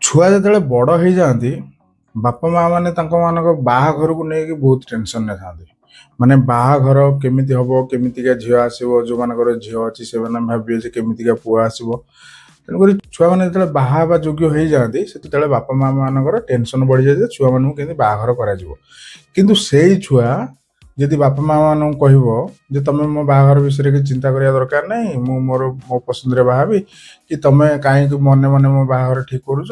ଛୁଆ ଯେତେବେଳେ ବଡ଼ ହେଇଯାଆନ୍ତି, ବାପା ମା ମାନେ ତାଙ୍କ ମାନଙ୍କ ବାହାଘରକୁ ନେଇକି ବହୁତ ଟେନସନରେ ଥାନ୍ତି। ମାନେ ବାହାଘର କେମିତି ହବ, କେମିତିକା ଝିଅ ଆସିବ। ଯୋଉମାନଙ୍କର ଝିଅ ଅଛି, ସେମାନେ ଭାବିବେ ଯେ କେମିତିକା ପୁଅ ଆସିବ। ତେଣୁକରି ଛୁଆମାନେ ଯେତେବେଳେ ବାହା ହେବା ଯୋଗ୍ୟ ହେଇଯାଆନ୍ତି, ସେତେବେଳେ ବାପା ମା ମାନଙ୍କର ଟେନସନ ବଢିଯାଏ ଯେ ଛୁଆମାନଙ୍କୁ କେମିତି ବାହାଘର କରାଯିବ। କିନ୍ତୁ ସେଇ ଛୁଆ ଯଦି ବାପା ମା ମାନଙ୍କୁ କହିବ ଯେ ତମେ ମୋ ବାହାଘର ବିଷୟରେ କିଛି ଚିନ୍ତା କରିବା ଦରକାର ନାହିଁ, ମୁଁ ମୋର ମୋ ପସନ୍ଦରେ ବାହା ହେବି, କି ତମେ କାହିଁକି ମନେ ମନେ ମୋ ବାହାଘର ଠିକ କରୁଛ,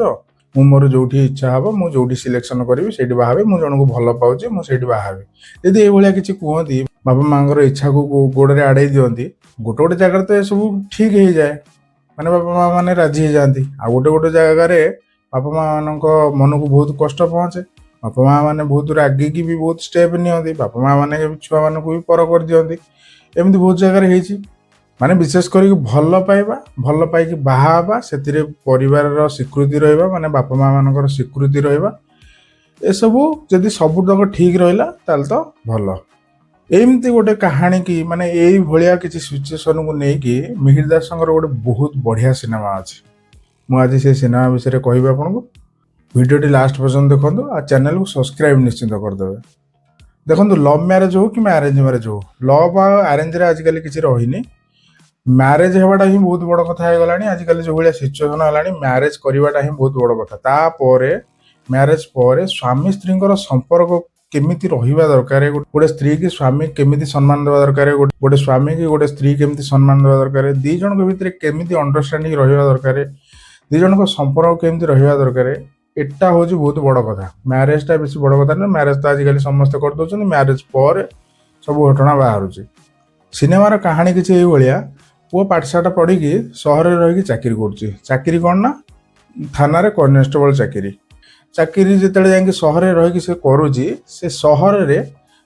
ମୁଁ ମୋର ଯୋଉଠି ଇଚ୍ଛା ହବ, ମୁଁ ଯୋଉଠି ସିଲେକ୍ସନ କରିବି, ସେଇଠି ବାହା ହେବି, ମୁଁ ଜଣକୁ ଭଲ ପାଉଛି, ମୁଁ ସେଇଠି ବାହା ହେବି, ଯଦି ଏଇଭଳିଆ କିଛି କୁହନ୍ତି, ବାପା ମାଙ୍କର ଇଚ୍ଛାକୁ ଗୋଡରେ ଆଡେଇ ଦିଅନ୍ତି। ଗୋଟେ ଗୋଟେ ଜାଗାରେ ତ ଏସବୁ ଠିକ ହେଇଯାଏ, ମାନେ ବାପା ମା ମାନେ ରାଜି ହେଇଯାଆନ୍ତି। ଆଉ ଗୋଟେ ଗୋଟେ ଜାଗାରେ ବାପା ମା ମାନଙ୍କ ମନକୁ ବହୁତ କଷ୍ଟ ପହଞ୍ଚେ। ବାପା ମା ମାନେ ବହୁତ ରାଗିକି ବି ବହୁତ ଷ୍ଟେପ ନିଅନ୍ତି। ବାପା ମା ମାନେ ଛୁଆମାନଙ୍କୁ ବି ପର କରିଦିଅନ୍ତି। ଏମିତି ବହୁତ ଜାଗାରେ ହେଇଛି। ମାନେ ବିଶେଷ କରିକି ଭଲ ପାଇବା, ଭଲ ପାଇକି ବାହା ହେବା, ସେଥିରେ ପରିବାରର ସ୍ୱୀକୃତି ରହିବା, ମାନେ ବାପା ମା ମାନଙ୍କର ସ୍ୱୀକୃତି ରହିବା, ଏସବୁ ଯଦି ସବୁତକ ଠିକ ରହିଲା, ତାହେଲେ ତ ଭଲ। ଏମିତି ଗୋଟେ କାହାଣୀ କି ମାନେ ଏଇଭଳିଆ କିଛି ସିଚୁଏସନକୁ ନେଇକି ମିହିର ଦାସଙ୍କର ଗୋଟେ ବହୁତ ବଢିଆ ସିନେମା ଅଛି। ମୁଁ ଆଜି ସେ ସିନେମା ବିଷୟରେ କହିବି ଆପଣଙ୍କୁ। ଭିଡ଼ିଓଟି ଲାଷ୍ଟ ପର୍ଯ୍ୟନ୍ତ ଦେଖନ୍ତୁ ଆଉ ଚ୍ୟାନେଲକୁ ସବସ୍କ୍ରାଇବ ନିଶ୍ଚିନ୍ତ କରିଦେବେ। ଦେଖନ୍ତୁ, ଲଭ୍ ମ୍ୟାରେଜ ହଉ କିମ୍ବା ଆରେଞ୍ଜ ମ୍ୟାରେଜ ହଉ, ଲଭ୍ ଆଉ ଆରେଞ୍ଜରେ ଆଜିକାଲି କିଛି ରହିନି। ମ୍ୟାରେଜ ହେବାଟା ହିଁ ବହୁତ ବଡ଼ କଥା ହେଇଗଲାଣି। ଆଜିକାଲି ଯୋଉ ଭଳିଆ ସିଚୁଏସନ ହେଲାଣି, ମ୍ୟାରେଜ କରିବାଟା ହିଁ ବହୁତ ବଡ଼ କଥା। ତାପରେ ମ୍ୟାରେଜ ପରେ ସ୍ୱାମୀ ସ୍ତ୍ରୀଙ୍କର ସମ୍ପର୍କ କେମିତି ରହିବା ଦରକାର, ଗୋଟେ ସ୍ତ୍ରୀ କି ସ୍ୱାମୀ କେମିତି ସମ୍ମାନ ଦେବା ଦରକାର, ଗୋଟେ ସ୍ୱାମୀ କି ଗୋଟେ ସ୍ତ୍ରୀ କେମିତି ସମ୍ମାନ ଦେବା ଦରକାର, ଦି ଜଣଙ୍କ ଭିତରେ କେମିତି ଅଣ୍ଡରଷ୍ଟାଣ୍ଡିଂ ରହିବା ଦରକାର, ଦି ଜଣଙ୍କ ସମ୍ପର୍କ କେମିତି ରହିବା ଦରକାର, ଏଟା ହଉଛି ବହୁତ ବଡ଼ କଥା। ମ୍ୟାରେଜଟା ବେଶୀ ବଡ଼ କଥା ନୁହେଁ। ମ୍ୟାରେଜ ତ ଆଜିକାଲି ସମସ୍ତେ କରିଦଉଛନ୍ତି। ମ୍ୟାରେଜ ପରେ ସବୁ ଘଟଣା ବାହାରୁଛି। ସିନେମାର କାହାଣୀ କିଛି ଏଇଭଳିଆ। ପୁଅ ପାଠଶାଠ ପଢ଼ିକି ସହରରେ ରହିକି ଚାକିରି କରୁଛି। ଚାକିରି କ'ଣ ନା ଥାନାରେ କନେଷ୍ଟବଳ ଚାକିରି। ଚାକିରି ଯେତେବେଳେ ଯାଇକି ସହରରେ ରହିକି ସେ କରୁଛି, ସେ ସହରରେ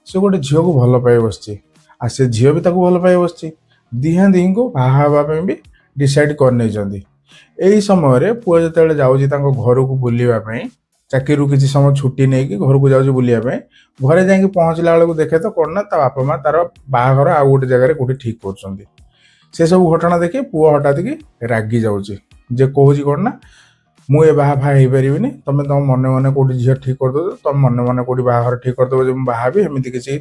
ସେ ଗୋଟେ ଝିଅକୁ ଭଲ ପାଇ ବସିଛି ଆଉ ସେ ଝିଅ ବି ତାକୁ ଭଲ ପାଇ ବସିଛି। ଦିହାଁ ଦିହିଙ୍କୁ ବାହା ହେବା ପାଇଁ ବି ଡିସାଇଡ୍ କରିନେଇଛନ୍ତି। ଏଇ ସମୟରେ ପୁଅ ଯେତେବେଳେ ଯାଉଛି ତାଙ୍କ ଘରକୁ ବୁଲିବା ପାଇଁ, ଚାକିରିରୁ କିଛି ସମୟ ଛୁଟି ନେଇକି ଘରକୁ ଯାଉଛି ବୁଲିବା ପାଇଁ, ଘରେ ଯାଇକି ପହଞ୍ଚିଲା ବେଳକୁ ଦେଖେ ତ କ'ଣ ନା ତା ବାପା ମା ତାର ବାହାଘର ଆଉ ଗୋଟେ ଜାଗାରେ କୋଉଠି ଠିକ୍ କରୁଛନ୍ତି। ସେ ସବୁ ଘଟଣା ଦେଖି ପୁଅ ହଠାତ୍ କି ରାଗି ଯାଉଛି ଯେ କହୁଛି କ'ଣ ନା ମୁଁ ଏ ବାହା ଫାହା ହେଇପାରିବିନି, ତମେ ତମ ମନେ ମନେ କୋଉଠି ଝିଅ ଠିକ୍ କରିଦଉଛ, ତମ ମନେ ମନେ କୋଉଠି ବାହାଘର ଠିକ୍ କରିଦବ ଯେ ମୁଁ ବାହା ହେବି, ଏମିତି କିଛି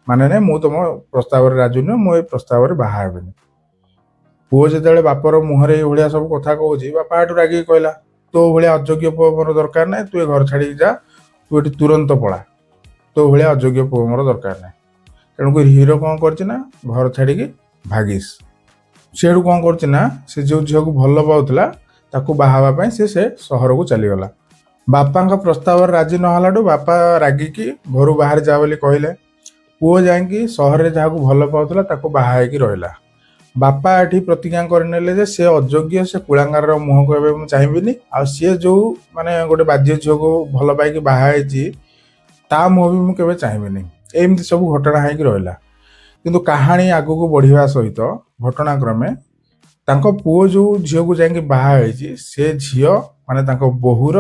ମାନେ ନାହିଁ। ମୁଁ ତମ ପ୍ରସ୍ତାବରେ ରାଜି ନୁହେଁ, ମୁଁ ଏ ପ୍ରସ୍ତାବରେ ବାହା ହେବିନି। ପୁଅ ଯେତେବେଳେ ବାପର ମୁହଁରେ ଏଇଭଳିଆ ସବୁ କଥା କହୁଛି, ବାପା ଏଠୁ ରାଗିକି କହିଲା, ତୋ ଭଳିଆ ଅଯୋଗ୍ୟ ପୁଅ ମୋର ଦରକାର ନାହିଁ, ତୁ ଏ ଘର ଛାଡ଼ିକି ଯା, ତୁ ଏଠି ତୁରନ୍ତ ପଳା, ତୋ ଭଳିଆ ଅଯୋଗ୍ୟ ପୁଅ ମୋର ଦରକାର ନାହିଁ। ତେଣୁକରି ହିରୋ କ'ଣ କରିଛି ନା ଘର ଛାଡ଼ିକି ଭାଗିସ୍। ସେ ଏଠୁ କ'ଣ କରୁଛି ନା ସେ ଯୋଉ ଝିଅକୁ ଭଲ ପାଉଥିଲା, ତାକୁ ବାହା ହେବା ପାଇଁ ସେ ସେ ସହରକୁ ଚାଲିଗଲା। ବାପାଙ୍କ ପ୍ରସ୍ତାବରେ ରାଜି ନହେଲାଠୁ ବାପା ରାଗିକି ଘରୁ ବାହାରେ ଯା ବୋଲି କହିଲେ। ପୁଅ ଯାଇକି ସହରରେ ଯାହାକୁ ଭଲ ପାଉଥିଲା, ତାକୁ ବାହା ହେଇକି ରହିଲା। ବାପା ଏଠି ପ୍ରତିଜ୍ଞା କରିନେଲେ ଯେ ସେ ଅଯୋଗ୍ୟ, ସେ କୁଳାଙ୍ଗାରର ମୁହଁକୁ ଏବେ ମୁଁ ଚାହିଁବିନି, ଆଉ ସିଏ ଯୋଉ ମାନେ ଗୋଟେ ବାଜ୍ୟ ଝିଅକୁ ଭଲ ପାଇକି ବାହା ହେଇଛି, ତା ମୁହଁ ବି ମୁଁ କେବେ ଚାହିଁବିନି। ଏମିତି ସବୁ ଘଟଣା ହେଇକି ରହିଲା। କିନ୍ତୁ କାହାଣୀ ଆଗକୁ ବଢିବା ସହିତ ଘଟଣାକ୍ରମେ ତାଙ୍କ ପୁଅ ଯୋଉ ଝିଅକୁ ଯାଇକି ବାହା ହେଇଛି, ସେ ଝିଅ ମାନେ ତାଙ୍କ ବୋହୂର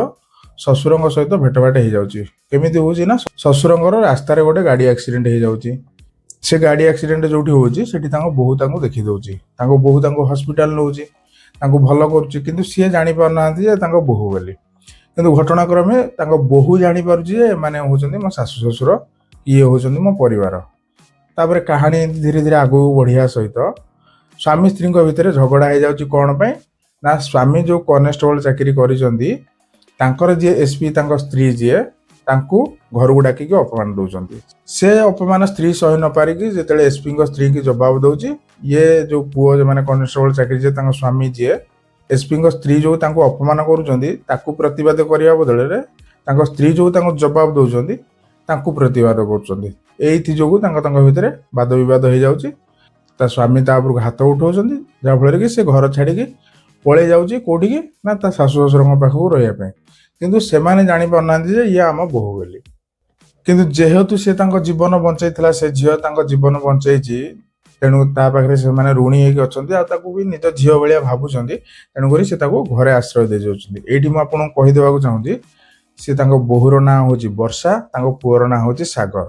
ଶ୍ୱଶୁରଙ୍କ ସହିତ ଭେଟଭାଟ ହେଇଯାଉଛି। କେମିତି ହଉଛି ନା ଶ୍ୱଶୁରଙ୍କର ରାସ୍ତାରେ ଗୋଟେ ଗାଡି ଆକ୍ସିଡେଣ୍ଟ ହେଇଯାଉଛି। ସେ ଗାଡି ଆକ୍ସିଡେଣ୍ଟ ଯୋଉଠି ହଉଛି, ସେଠି ତାଙ୍କ ବୋହୂ ତାଙ୍କୁ ଦେଖିଦଉଛି। ତାଙ୍କ ବୋହୂ ତାଙ୍କୁ ହସ୍ପିଟାଲ ନଉଛି, ତାଙ୍କୁ ଭଲ କରୁଛି। କିନ୍ତୁ ସିଏ ଜାଣିପାରୁନାହାନ୍ତି ଯେ ତାଙ୍କ ବୋହୂ ବୋଲି। କିନ୍ତୁ ଘଟଣାକ୍ରମେ ତାଙ୍କ ବୋହୂ ଜାଣିପାରୁଛି ଯେ ଏମାନେ ହଉଛନ୍ତି ମୋ ଶାଶୁ ଶ୍ୱଶୁର, ଇଏ ହଉଛନ୍ତି ମୋ ପରିବାର। ତାପରେ କାହାଣୀ ଏମିତି ଧୀରେ ଧୀରେ ଆଗକୁ ବଢିବା ସହିତ ସ୍ୱାମୀ ସ୍ତ୍ରୀଙ୍କ ଭିତରେ ଝଗଡ଼ା ହେଇଯାଉଛି। କ'ଣ ପାଇଁ ନା ସ୍ୱାମୀ ଯୋଉ କନେଷ୍ଟବଳ ଚାକିରି କରିଛନ୍ତି, ତାଙ୍କର ଯିଏ ଏସପି, ତାଙ୍କ ସ୍ତ୍ରୀ ଯିଏ, ତାଙ୍କୁ ଘରକୁ ଡାକିକି ଅପମାନ ଦଉଛନ୍ତି। ସେ ଅପମାନ ସ୍ତ୍ରୀ ସହି ନ ପାରିକି ଯେତେବେଳେ ଏସପିଙ୍କ ସ୍ତ୍ରୀକି ଜବାବ ଦଉଛି, ଇଏ ଯୋଉ ପୁଅ ମାନେ କନେଷ୍ଟବଳ ଚାକିରି ଯିଏ, ତାଙ୍କ ସ୍ୱାମୀ ଯିଏ, ଏସପିଙ୍କ ସ୍ତ୍ରୀ ଯୋଉ ତାଙ୍କୁ ଅପମାନ କରୁଛନ୍ତି, ତାକୁ ପ୍ରତିବାଦ କରିବା ବଦଳରେ ତାଙ୍କ ସ୍ତ୍ରୀ ଯୋଉ ତାଙ୍କୁ ଜବାବ ଦଉଛନ୍ତି, ତାଙ୍କୁ ପ୍ରତିବାଦ କରୁଛନ୍ତି। ଏଇଥି ଯୋଗୁଁ ତାଙ୍କ ତାଙ୍କ ଭିତରେ ବାଦ ବିବାଦ ହେଇଯାଉଛି। ତା ସ୍ୱାମୀ ତା ଉପରକୁ ହାତ ଉଠାଉଛନ୍ତି, ଯାହାଫଳରେ କି ସେ ଘର ଛାଡ଼ିକି ପଳେଇ ଯାଉଛି। କୋଉଠିକି ନା ତା ଶାଶୁ ଶ୍ୱଶୁରଙ୍କ ପାଖକୁ ରହିବା ପାଇଁ। କିନ୍ତୁ ସେମାନେ ଜାଣିପାରୁନାହାନ୍ତି ଯେ ଇଏ ଆମ ବୋହୂ ବୋଲି। କିନ୍ତୁ ଯେହେତୁ ସେ ତାଙ୍କ ଜୀବନ ବଞ୍ଚେଇଥିଲା, ସେ ଝିଅ ତାଙ୍କ ଜୀବନ ବଞ୍ଚେଇଛି, ତେଣୁ ତା ପାଖରେ ସେମାନେ ଋଣୀ ହେଇକି ଅଛନ୍ତି ଆଉ ତାକୁ ବି ନିଜ ଝିଅ ଭଳିଆ ଭାବୁଛନ୍ତି। ତେଣୁକରି ସେ ତାକୁ ଘରେ ଆଶ୍ରୟ ଦେଇଯାଉଛନ୍ତି। ଏଇଠି ମୁଁ ଆପଣଙ୍କୁ କହିଦେବାକୁ ଚାହୁଁଛି, ସେ ତାଙ୍କ ବୋହୂର ନାଁ ହେଉଛି ବର୍ଷା, ତାଙ୍କ ପୁଅର ନାଁ ହେଉଛି ସାଗର।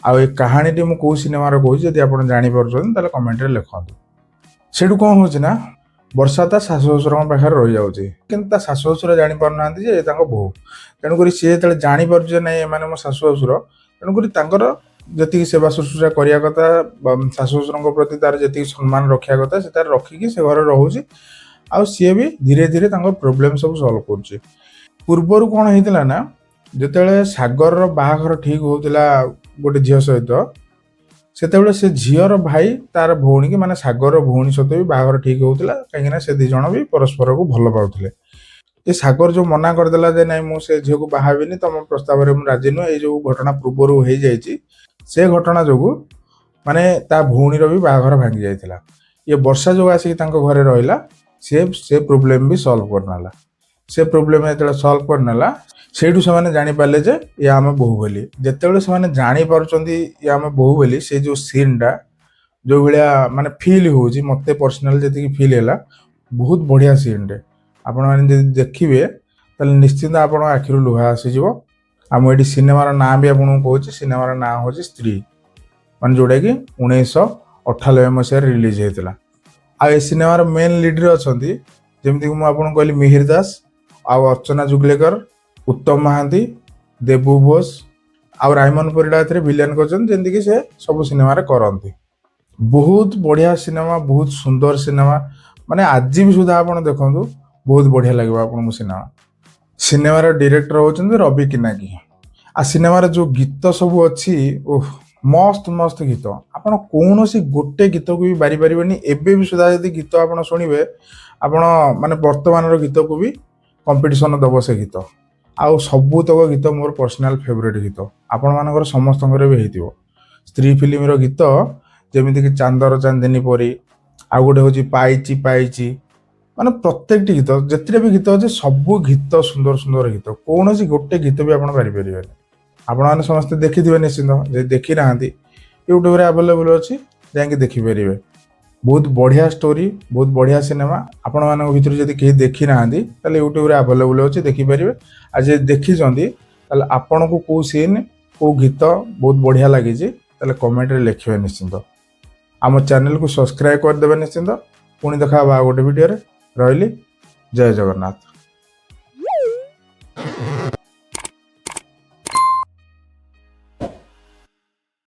ଆଉ ଏ କାହାଣୀଟି ମୁଁ କୋଉ ସିନେମାର କହୁଛି, ଯଦି ଆପଣ ଜାଣିପାରୁଛନ୍ତି, ତାହେଲେ କମେଣ୍ଟରେ ଲେଖନ୍ତୁ। ସେଇଠୁ କ'ଣ ହେଉଛି ନା ବର୍ଷା ତା ଶାଶୁ ଶ୍ୱଶୁରଙ୍କ ପାଖରେ ରହିଯାଉଛି, କିନ୍ତୁ ତା ଶାଶୁ ଶ୍ୱଶୁର ଜାଣିପାରୁନାହାନ୍ତି ଯେ ଏ ତାଙ୍କ ବୋହୂ। ତେଣୁକରି ସିଏ ଯେତେବେଳେ ଜାଣିପାରୁଛି ଯେ ନାଇଁ, ଏମାନେ ମୋ ଶାଶୁ ଶ୍ୱଶୁର, ତେଣୁକରି ତାଙ୍କର ଯେତିକି ସେବା ଶୁଶ୍ରୂଷା କରିବା କଥା ବା ଶାଶୁ ଶ୍ୱଶୁରଙ୍କ ପ୍ରତି ତାର ଯେତିକି ସମ୍ମାନ ରଖିବା କଥା, ସେ ତାର ରଖିକି ସେ ଘରେ ରହୁଛି। ଆଉ ସିଏ ବି ଧୀରେ ଧୀରେ ତାଙ୍କ ପ୍ରୋବ୍ଲେମ୍ ସବୁ ସଲ୍ଭ କରୁଛି। ପୂର୍ବରୁ କ'ଣ ହେଇଥିଲା ନା, ଯେତେବେଳେ ସାଗରର ବାହାଘର ଠିକ୍ ହଉଥିଲା ଗୋଟେ ଝିଅ ସହିତ, ସେତେବେଳେ ସେ ଝିଅର ଭାଇ ତାର ଭଉଣୀକି, ମାନେ ସାଗରର ଭଉଣୀ ସହିତ ବି ବାହାଘର ଠିକ୍ ହଉଥିଲା, କାହିଁକିନା ସେ ଦି ଜଣ ବି ପରସ୍ପରକୁ ଭଲ ପାଉଥିଲେ। ଏ ସାଗର ଯୋଉ ମନା କରିଦେଲା ଯେ ନାଇଁ, ମୁଁ ସେ ଝିଅକୁ ବାହା ହେବିନି, ତମ ପ୍ରସ୍ତାବରେ ମୁଁ ରାଜି ନୁହେଁ, ଏଇ ଯୋଉ ଘଟଣା ପୂର୍ବରୁ ହେଇଯାଇଛି, ସେ ଘଟଣା ଯୋଗୁ ମାନେ ତା ଭଉଣୀର ବି ବାହାଘର ଭାଙ୍ଗି ଯାଇଥିଲା। ଇଏ ବର୍ଷା ଯୋଉ ଆସିକି ତାଙ୍କ ଘରେ ରହିଲା, ସେ ସେ ପ୍ରୋବ୍ଲେମ୍ ବି ସଲ୍ଭ କରିନେଲା। ସେ ପ୍ରୋବ୍ଲେମ୍ ଯେତେବେଳେ ସଲ୍ଭ କରିନେଲା, ସେଇଠୁ ସେମାନେ ଜାଣିପାରିଲେ ଯେ ଇଏ ଆମ ବୋହୂ ବୋଲି। ଯେତେବେଳେ ସେମାନେ ଜାଣିପାରୁଛନ୍ତି ଇଏ ଆମ ବୋହୂ ବୋଲି, ସେ ଯୋଉ ସିନ୍ଟା ଯୋଉ ଭଳିଆ ମାନେ ଫିଲ୍ ହେଉଛି, ମୋତେ ପର୍ସନାଲ ଯେତିକି ଫିଲ୍ ହେଲା, ବହୁତ ବଢ଼ିଆ ସିନ୍ଟେ। ଆପଣମାନେ ଯଦି ଦେଖିବେ, ତାହେଲେ ନିଶ୍ଚିନ୍ତ ଆପଣଙ୍କ ଆଖିରୁ ଲୁହ ଆସିଯିବ। ଆଉ ମୁଁ ଏଠି ସିନେମାର ନାଁ ବି ଆପଣଙ୍କୁ କହୁଛି। ସିନେମାର ନାଁ ହେଉଛି ସ୍ତ୍ରୀ, ମାନେ ଯୋଉଟାକି 1998 ମସିହାରେ ରିଲିଜ୍ ହେଇଥିଲା। ଆଉ ଏ ସିନେମାର ମେନ୍ ଲିଡ୍ରେ ଅଛନ୍ତି, ଯେମିତିକି ମୁଁ ଆପଣଙ୍କୁ କହିଲି, ମିହିର ଦାସ ଆଉ ଅର୍ଚ୍ଚନା ଜୁଗଲେକର, ଉତ୍ତମ ମହାନ୍ତି, ଦେବୁ ବୋଷ ଆଉ ରାଇମନ ପରିଡ଼ା ଏଥିରେ ଭିଲିଆନ କରିଛନ୍ତି, ଯେମିତିକି ସେ ସବୁ ସିନେମାରେ କରନ୍ତି। ବହୁତ ବଢ଼ିଆ ସିନେମା, ବହୁତ ସୁନ୍ଦର ସିନେମା। ମାନେ ଆଜି ବି ସୁଦ୍ଧା ଆପଣ ଦେଖନ୍ତୁ, ବହୁତ ବଢ଼ିଆ ଲାଗିବ ଆପଣଙ୍କୁ ସିନେମା। ସିନେମାର ଡିରେକ୍ଟର ହେଉଛନ୍ତି ରବି କିନାକି। ଆଉ ସିନେମାର ଯୋଉ ଗୀତ ସବୁ ଅଛି, ଓହ, ମସ୍ତ ମସ୍ତ ଗୀତ। ଆପଣ କୌଣସି ଗୋଟେ ଗୀତକୁ ବି ବାରି ପାରିବେନି। ଏବେ ବି ସୁଦ୍ଧା ଯଦି ଗୀତ ଆପଣ ଶୁଣିବେ, ଆପଣ ମାନେ ବର୍ତ୍ତମାନର ଗୀତକୁ ବି କମ୍ପିଟିସନ ଦବ ସେ ଗୀତ। ଆଉ ସବୁତକ ଗୀତ ମୋର ପର୍ସନାଲ ଫେଭରେଟ୍ ଗୀତ, ଆପଣମାନଙ୍କର ସମସ୍ତଙ୍କର ବି ହେଇଥିବ। ସ୍ତ୍ରୀ ଫିଲ୍ମର ଗୀତ ଯେମିତିକି ଚାନ୍ଦର ଚାନ୍ଦିନୀ ପରି, ଆଉ ଗୋଟେ ହେଉଛି ପାଇଚି ପାଇଚି, ମାନେ ପ୍ରତ୍ୟେକଟି ଗୀତ, ଯେତେଟା ବି ଗୀତ ଅଛି, ସବୁ ଗୀତ ସୁନ୍ଦର ସୁନ୍ଦର ଗୀତ। କୌଣସି ଗୋଟେ ଗୀତ ବି ଆପଣ ବାରିପାରିବେନି। ଆପଣମାନେ ସମସ୍ତେ ଦେଖିଥିବେ ନିଶ୍ଚିନ୍ତ। ଯଦି ଦେଖିନାହାନ୍ତି, ୟୁଟ୍ୟୁବରେ ଆଭେଲେବୁଲ୍ ଅଛି, ଯାଇକି ଦେଖିପାରିବେ। ବହୁତ ବଢ଼ିଆ ଷ୍ଟୋରି, ବହୁତ ବଢ଼ିଆ ସିନେମା। ଆପଣମାନଙ୍କ ଭିତରୁ ଯଦି କେହି ଦେଖିନାହାନ୍ତି, ତାହେଲେ ୟୁଟ୍ୟୁବରେ ଆଭେଲେବୁଲ୍ ଅଛି, ଦେଖିପାରିବେ। ଆଉ ଯଦି ଦେଖିଛନ୍ତି, ତାହେଲେ ଆପଣଙ୍କୁ କେଉଁ ସିନ୍, କେଉଁ ଗୀତ ବହୁତ ବଢ଼ିଆ ଲାଗିଛି, ତାହେଲେ କମେଣ୍ଟରେ ଲେଖିବେ ନିଶ୍ଚିନ୍ତ। ଆମ ଚ୍ୟାନେଲକୁ ସବସ୍କ୍ରାଇବ୍ କରିଦେବେ ନିଶ୍ଚିନ୍ତ। ପୁଣି ଦେଖା ହେବା ଆଉ ଗୋଟେ ଭିଡ଼ିଓରେ। ରହିଲି, ଜୟ ଜଗନ୍ନାଥ।